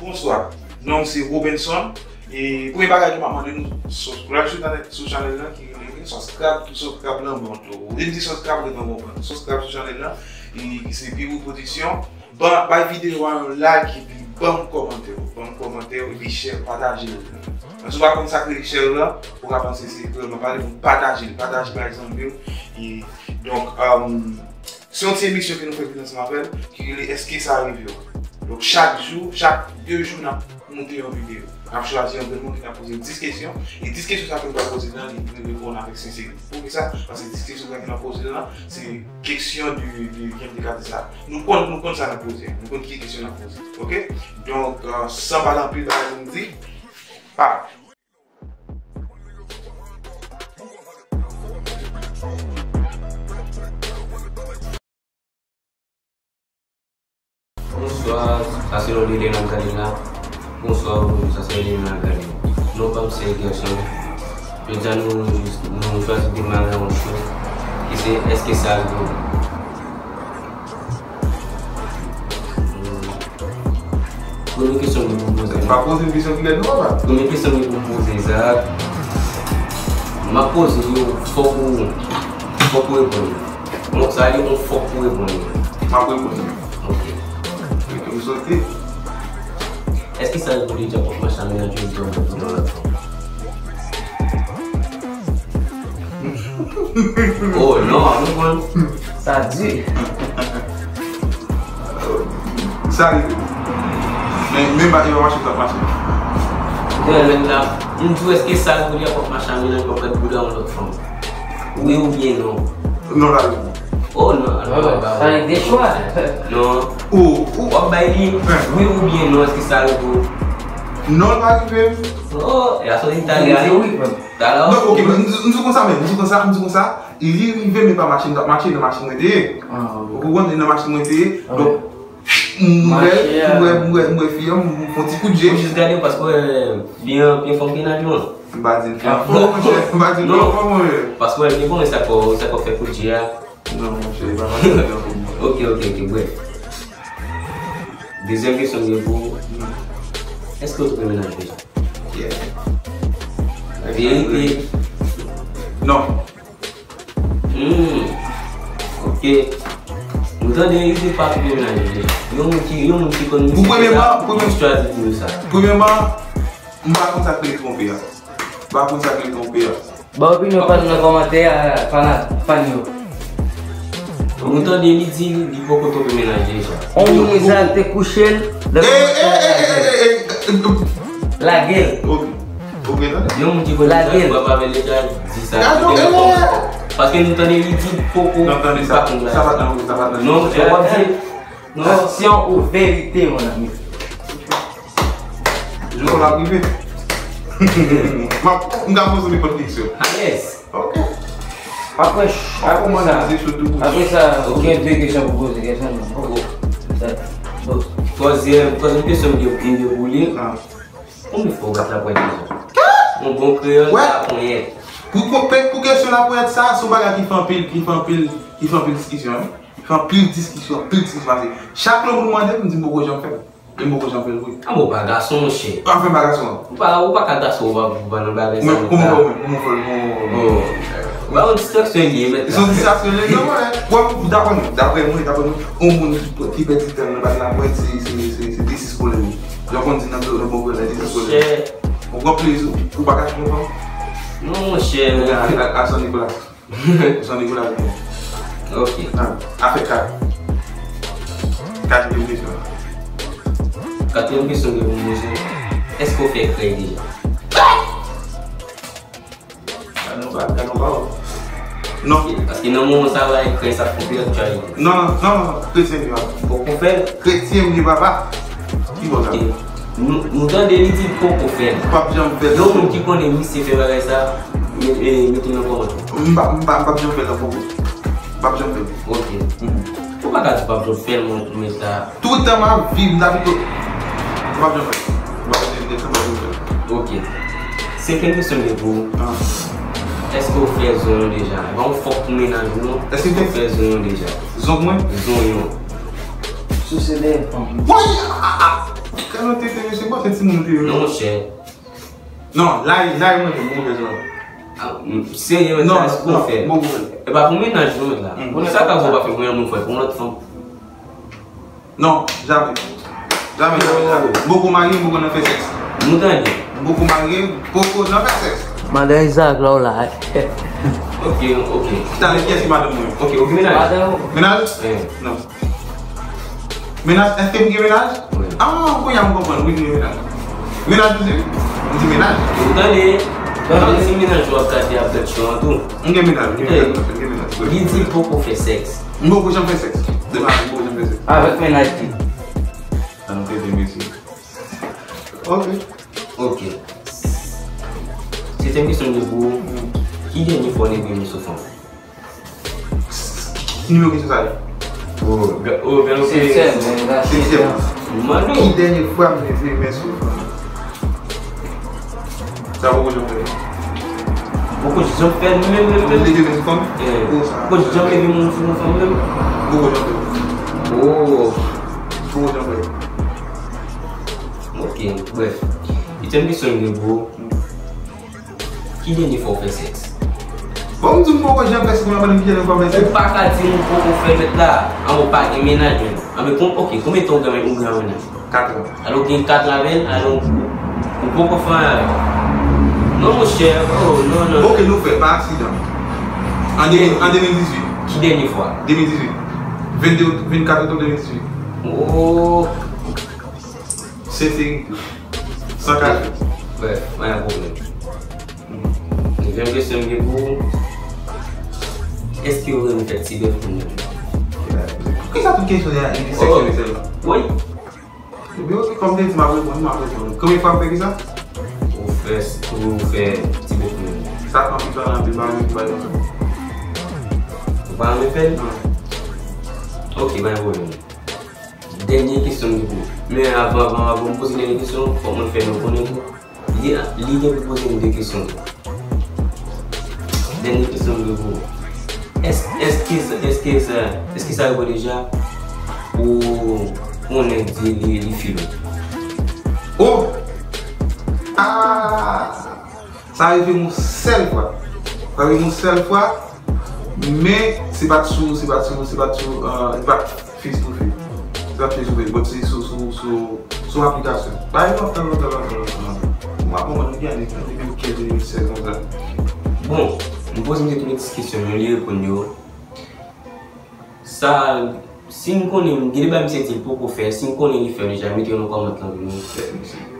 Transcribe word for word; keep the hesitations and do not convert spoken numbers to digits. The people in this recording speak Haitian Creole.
Bonswa, non m se Robenson. E premye bagay ke m ap mande nou, subscribe sou chanèl, sou chanèl lan ki rele Subscribe, sou Subscribe lan, bon, ou te di Subscribe, ou te konprann. Subscribe sou chanèl lan, e ki se Pi Wou Pwodiksyon. Ban, bay videyo a yon like, epi ban m kòmantè w, ban m kòmantè w, epi share, pataje l. Paske ou pa konn sa k rele share lan, ou ka panse se kreyòl m ap pale, bon, pataje l, pataje bay zanmi w. E, donk, um, Se yon ti emisyon ke nou fè vin ansanm avè l, ki rele Èske sa rive w? Donk, chak jou, chak de jou, n ap monte yon videyo. N ap chwazi yon grenn moun ki n ap poze dis kesyon. E dis kesyon sa ke nou pral poze la, li dwe reponn avèk senserite. Poukisa? Paske dis kesyon sa ke n ap poze la, se kesyon de, de, jan m te ka di sa. Nou konn, nou konn sa n ap poze. Nou konn ki kesyon n ap poze. Oke? Donk, euh, san pale anpil bagay pou m di, pa. Bonswa, sa se yon delè n ap gade la. Bonswa, bonjou, sa se yon delè n ap gade. Non pa m se Gerson. Jodi a nou, nou chwazi demare yon show ki se Èske sa rive w? Premye kesyon mwen pou m poze. Pa poze m kesyon ki lèd non, papa. Premye kesyon mwen pou m poze, Zak. M ap poze yo, fòk ou, fòk ou reponn. Bon, sa vle di yon fòk ou reponn. M ap reponn. Ok. Mete m sote. Èske sa rive w deja kòk machann menaj ou di w antre pou yon lòt fanm? Oh non, nou konn. Sa di. Sa rive. Men, men ba, yo mache, sa mache. Gen lè la, m di w, èske sa rive w deja kòk machann menaj ou antre pou yon lòt fanm? Wi oubyen non? Non, la rive. Oh non, non, non, non, sa rive de chwa. Non. Ou, ou. W ap bay li wi oubyen non, èske sa rive w? Non, l pa rive m. Oh, e a soti talè a. Wi, frè m. Talè. Non, ok, m di konsa menm, m di konsa, m di konsa, li rive men pa machin, m t ap mache nan machin mwen te ye. Ah, ok. Ou konprann, li nan machin mwen te ye. Ah. Donk, m wè, m wè, m wè, m wè fi an, m fè yon ti kout je. Ou jis gade w paske w wè byen, byen fòm ki nan li an. M pa di l fè anfòm, monchè. M pa di l fè anfòm, monchè. Paske w wè l byen fòm, e sa k fè, sa k fè kout je a. Non, monchè, e pa mache nan fòm, non. Ok, ok, ok, brèf. Dezyèm kesyon m gen pou ou. Hmm. Èske w twonpe mennaj deja? Yeah. Verite. Non. Hmm. Ok. Nou tande li di pa twonpe mennaj li deja. Yon moun ki, yon moun ki konn misye deja, li chwazi di nou sa. Premyèman, m pa konn sa k rele twonpe a. M pa konn sa k rele twonpe a. Ba opinyon pa n nan kòmantè a, fan, fan yo. Nou tande li di li poko twonpe mennaj li deja. On moun deja te kouche l, lè kòmantè a lage l. Lage l. Ok. Ok, tande. Yon moun ki konn deja, ki pap avè l deja, di sa. Paske nou tande li di poko, li pa konn lage. Sa pa t nan, sa pa t nan. Non, w ap di. Non, aksyon ou verite, mon ami? Jou w ap rive. M ap, m ka poze nenpòt kesyon. Alèz. Ok. Apre, apre sa, apre sa, ou gen de kesyon pou poze, kesyon non. Bon. Twazyèm, twazyèm kesyon m gen, m gen pou li. Ah. Konbyen fwa w bat laponyèt deja? Yon bon kreyòl, laponyèt. Pou, pou, pou kesyon laponyèt sa, se yon bagay ki fè anpil, ki fè anpil, ki fè anpil diskisyon, wi. Fè anpil diskisyon, anpil diskisyon. Paske chak lè yon moun mande m, m di m poko janm fè l. E m poko janm fè l vre. Ah, bon, w pa gason, monchè. Anfen, m pa gason. Ou pa, ou pa ka gason, ou pa, ou pa nan bagay sa. Mwen, kòman w fè, kòman w fè, kòman w fè? Oh. Ba yon distraksyon li ye, mèt la. Se yon distraksyon li ye, non, mwen. Bon, daprè mwen, daprè mwen, daprè mwen, yon moun ki, ki pèdi tan nan bagay la, mwen, se, se, se, se desi skolè li. Jan w konn di nan, nan bon kreyòl la, desi skolè. Monchè. Ou pran plezi, ou pa ka jwenn fanm? Non, monchè. Ou gen a, a, a San Nikolas. San Nikolas, bon. Ok. Ah, afè kat. Katriyèm kesyon. Katriyèm kesyon ke pou m poze. Èske w fè krèy deja? Gade yon pa, gade yon pawòl. Non. Paske nan moman sa a, krèy sa konplè aktyalite. Non, non, non, non, kretyen m ye, papa. Poko fè l? Kretyen m ye, papa. Ki bò sa? Ok. Nou, nou tande li di l poko fè l. M p ap janm fè l. Yon moun ki konnen misye fè bagay sa, me-, e, mete nan kòmantè. M p ap, m p ap, m p ap janm fè l ankò. M p ap janm fè l. Ok. Mhm. Ou pa ka di w p ap janm fè l, mwen, mwen sa. Tout tan m ap viv, m ta pito. M p ap janm fè l. M p ap janm fè l, m p ap janm fè l. Ok. Senkyèm kesyon m gen pou ou. Ah. Èske w fè zonyon deja? E pa yon fòk pou mennaj ou non. Èske w fè zonyon deja? Zonk mwen? Zonyon. Souse dèyè fanm. Woy! Ah, ah. Kè nou te te Se timoun ou te ye. Non, monchè. Non, la, la, mwen, mwen, mwen, mwen. Ah, m-, serye, mwen, non, sa, èske w fè? Bon, bon. E pa pou mennaj, non, mwen, la. Mm. Bon, sa ka fè w pa fè pou yon moun, fè pou yon lòt fanm. Non, jamè. Jamè, jamè, jamè. M poko marye, m poko nan fè sèks. Nou tande. M poko marye, m poko nan fè sèks. Madan Isaac la, w la. Ok, ok. Talè, kiyès ki madanm mwen? Ok, ou gen mennaj? Madanm ou? Mennaj? Eh. Non. Mennaj, èske m gen mennaj? Wi. Ah, kounye a m konprann, wi, m gen mennaj. Mennaj, ou di? M di mennaj. Ou tande? Tande. Tande si mennaj ou ap gade ap gad show an tou. M gen mennaj, m gen mennaj, m gen mennaj, wi. Li di l poko fè sèks. M poko janm fè sèks. De baz, m poko janm fè sèks. Avèk mennaj li. Sa nou te di, mesye. Ok. Ok. Dezyèm kesyon m gen pou ou, ki dènye fwa w leve men sou fanm? Ki nimewo kesyon sa ye? Oh, ga-, oh, gade. Setyèm, setyèm. Mano. Ki dènye fwa m leve men sou fanm? Sa poko janm fèt. Poko janm fèt menm, menm, menm. Leve men sou fanm? Eh, oh, sa. Poko janm leve men sou yon fanm menm? Poko janm fèt. Oh. Poko janm fèt. Ok, brèf. Dezyèm kesyon m gen pou ou. Ki dènye fwa w fè sèks? Bon, m di w m poko janm fè sèks, mwen, mwen, ki dènye fwa m fè sèks? Ou pa ka di m poko fè mèt la. An, ou pa gen mennaj menm. An, men kon, ok, konbyen tan ou gen, ou gen mennaj? Kat an. Alò, gen kat an avè l, alò, ou poko fè anyen avè l. Non, monchè, oh, non, non. Ok, nou fè, pa aksidan. An de mil, an de mil dizuit. Ki dènye fwa? De mil dizuit. Vennde, vennkat oktòb de mil dizuit. Oh. Sentiri. San kache. Brèf, pa gen pwoblèm. Dezyèm kesyon m gen pou ou. Èske ou renmen fè ti bèf pou moun? Poukisa tout kesyon yo a seksyon sèlman? Wi. Ebyen, ok, kòm te di, m ap reponn, m ap reponn. Konbyen fwa m fè kisa? Ou fè, ou fè ti bèf pou moun. Sa pran pi fè anpil, pa renmen, pa renmen. Ou pa renmen fè l? Non. Ok, pa gen pwoblèm. Dènye kesyon m gen pou ou. Men avan, avan, avan m poze dènye kesyon, fòk mwen fè nou konnen tou. Li, li gen pou poze m de kesyon tou. Dènye kesyon m gen pou ou. Èske, èske, èske sa, èske sa rive w deja pou konnen di li, li fil ou? Oh! Ah! Sa rive m yon sèl fwa. Sa rive m yon sèl fwa, men se pa t sou, se pa t sou, se pa t sou, euh, se pa t face to face. Se pa t face to face, but se sou, sou, sou, sou aplikasyon. Bagay lontan, lontan, lontan, lontan, lontan. M pa konprann ki ane, depi kèk de mil sèz konsa. Bon, m poze misye tout ti kesyon yo, li reponn yo. Sa, si n konnen, gen de bagay misye di l poko fè, si n konnen li fè l deja, mete yo nan kòmantè lan pou nou. Fè misye.